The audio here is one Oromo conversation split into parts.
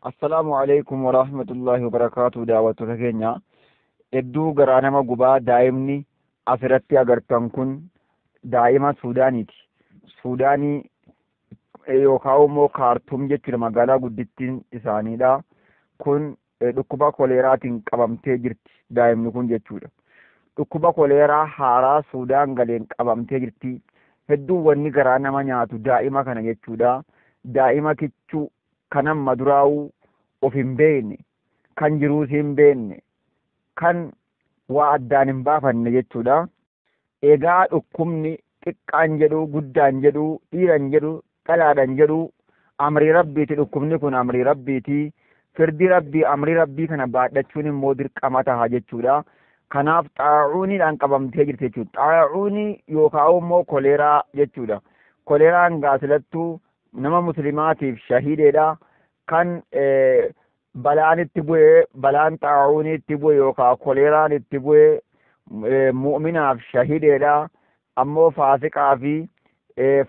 Assalaamu alaikum warahmatullahi wabarakaatu. Daawwattoota keenya, hedduu garaa nama gubaa. Daa'imni asirratti agartan kun daa'ima Suudaaniiti. Suudaanii yookaan immoo Kaartuum jechuudha, magaalaa guddittiin isaaniidha. Kun dhukkuba koleeraatiin qabamtee jirti daa'imni kun jechuudha. Dhukkuba koleeraa haaraa Suudaan galeen qabamtee jirti. Hedduu wanni garaa nama nyaatu daa'ima kana jechuudha. Daa'ima kichuu kan amma duraa'uu of hin beekne, kan jiruus hin beekne, kan waa addaan hin baafanne jechuudha. Egaa dhukkubni xiqqaan jedhu, guddaan jedhu, dhiiran jedhu, dhalaadhan jedhu, amrii rabbiiti. Dhukkubni kun amrii rabbiiti. Firdii rabbii, amrii rabbii kana baadhachuun immoo dirqama taha jechuudha. Kanaaf xaa'uuniidhaan qabamtee jirti jechuudha. Xaa'uunii yookaan immoo koleeraa jechuudha. Koleeraan gaasilattuu nama muslimaatiif shahiideedha. Kan balaan itti bu'e, balaan xaa'uunii itti bu'e yookaan koleeraan itti bu'e mu'minaaf shahiideedha. Ammoo faasiqaa fi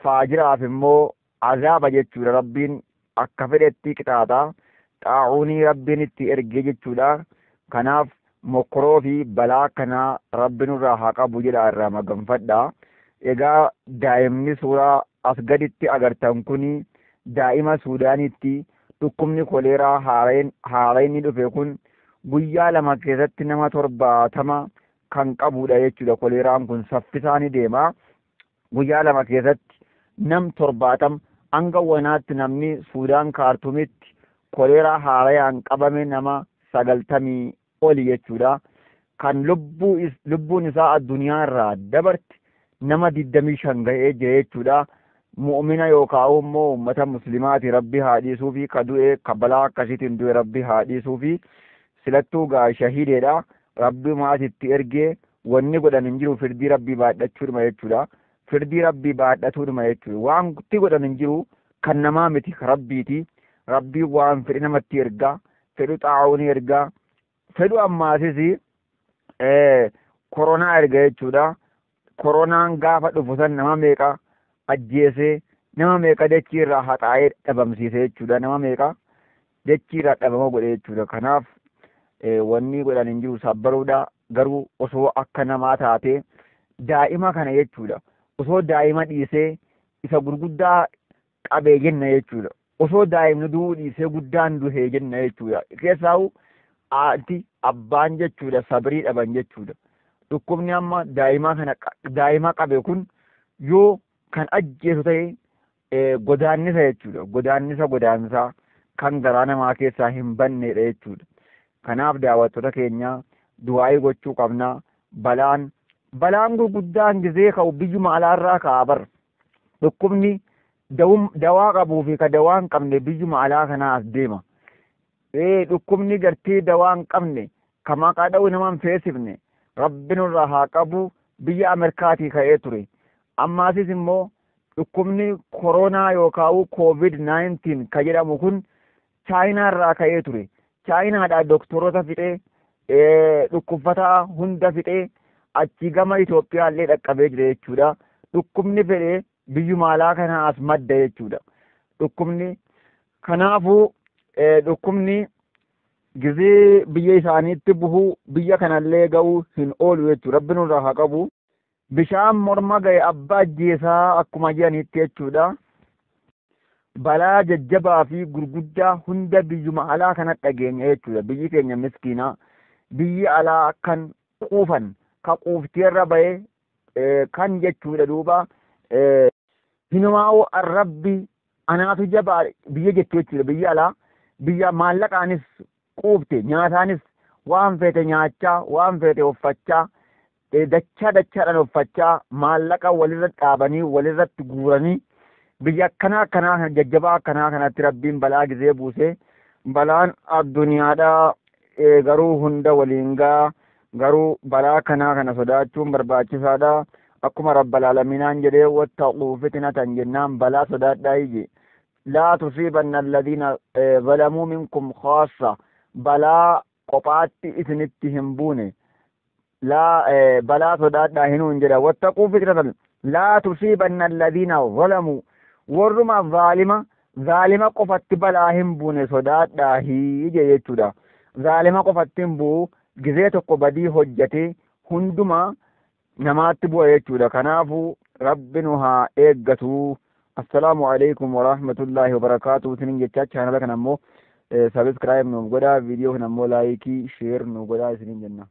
faajiraaf immoo azaaba jechuudha. Rabbiin akka fedhetti qixaaxa. Xaa'uunii rabbiin itti ergee jechuudha. Kanaaf mokkoroo fi balaa kanaa rabbi nurraa haa qabu jedha, irraa maganfadha. Egaa daa'imni suuraa as gaditti agartan kuni daa'ima Suudaanitti. Dhukkubni koleeraa haareen dhufe kun guyyaa 2 keessatti nama 70 kan qabudha jechuudha. Koleeraan kun saffisaan ni deema. Guyyaa 2 keessatti nam 70. Hanga wanaatti namni Suudaan Kaartumitti koleeraa haarayaan qabame nama 90 oli jechuudha. Kan lubbuun isaa addunyaa irraa dabarte nama 25 ga'ee jira jechuudha. Mu'mina yookaan immoo uummata muslimaati, rabbi haa dhiisuu fi ka du'e, ka balaa akkasiitiin du'e rabbi haa dhiisuu fi silattuu gaa shahiideedha. Rabbi maatitti ergee wanni godhan hin jiru, firdii rabbii baadhachuudhuma jechuudha. Firdii rabbii baadhatuudhuma jechuudha. Wanti godhan hin jiru, kan namaa miti, rabbiiti. Rabbii waan fedhe namatti ergaa, fedhu xaa'uun ergaa, fedhu ammaasis koronaa erga jechuudha. Koronaan gaafa dhufu san nama meeqa ajjeesee, nama meeqa dachii irraa haxaa'ee dhabamsiise jechuudha. Nama meeqa dachii irraa dhabama godhe jechuudha. Kanaaf wanni godhan hin jiru, sabbaruudha. Garuu osoo akka namaa taate daa'ima kana jechuudha. Osoo daa'ima dhiisee isa gurguddaa qabee jenna jechuudha. Osoo daa'imni du'uu dhiisee guddaan duhee jenna jechuudha. Keessaa'u haati abbaan jechuudha sabrii dhaban jechuudha. Dhukkubni amma daa'ima kana daa'ima qabe kun yoo kan ajjeesu ta'e godaannisa jechuudha. Godaannisa godaansaa kan garaa namaa keessaa hin bannedha jechuudha. Kanaaf daawwattoota keenya, du'aayii gochuu qabna. Balaan gurguddaan gizee ka'u biyyuma alaarraa ka'a bar. Dhukkubni dawaa qabuu fi ka dawaa hin qabne biyyuma alaa kanaa as deema. Dhukkubni gartee dawaa hin qabne, ka maqaa dha'uu nama hin feesifne, rabbi nurraa haa qabu, biyya Ameerikaatii ka'ee ture. Ammaasis immoo dhukkubni koronaa yookaan COVID 19 ka jedhamu kun Chaayinaa irraa ka'ee ture. Chaayinaadhaa doktoroota fixee, dhukkubfataa hunda fixee achii gama Itoophiyaa illee dhaqqabee jira jechuudha. Dhukkubni fedhee biyyuma alaa kanaa as madda jechuudha. Dhukkubni kanaafuu dhukkubni gizee biyya isaaniitti buhuu biyya kanallee ga'uu hin oolu jechuudha. Rabbi nurraa haa qabu. Bishaan morma ga'e abbaa ajjeesaa akkuma jedhanitti jechuudha. Balaa jajjabaa fi gurguddaa hunda biyyuma alaa kana dhageenya jechuudha. Biyyi keenya miskiinaa, biyyi alaa kan quufan, ka quufteerra ba'e kan jechuudha duuba. Hinumaa'uu arrabbi anaatu jabaa biyya jettu jechuudha. Biyya alaa biyya maallaqaanis quufte, nyaataanis waan feete nyaachaa, waan feete uffachaa, dachaa dachaadhaan uffachaa, maallaqa walirra dhaabanii walirratti guuranii, biyya akkanaa akkanaa jajjabaa akkanaa kanatti rabbiin balaa gizee buuse, balaan addunyaadhaa garuu hunda waliin gaa. Garuu balaa kanaa kana sodaachuun barbaachisaadha. Akkuma rabbal aalamiinaan jedhee, wattaquu fitnatan jennaan, balaa sodaadhaa ije, laa tusiibanna alladhiina zalamuu minkum khaassa, balaa kophaatti isinitti hin buune laa balaa sodaadhaa hinuun jedha. Wattaquu fitnatan laa tusiibanna alladhiina zalamuu, warruma zaalima Zaalima qofatti balaa hin buune sodaadhaahii jee jechuudha. Zaalima qofatti hin bu'u, gizee tokko badii hojjate hundumaa namaatti bu'a jechuudha. Kanaafuu Rabbi nu haa eeggatu. Assalaamu alaikum warahmatullaahi wabarakaatu isiniin jechaa, chaanala kana ammoo sabiskiraayib nuuf godhaa, viidiyoo kana ammoo laayikii sheer nuuf godhaa isiniin jenna.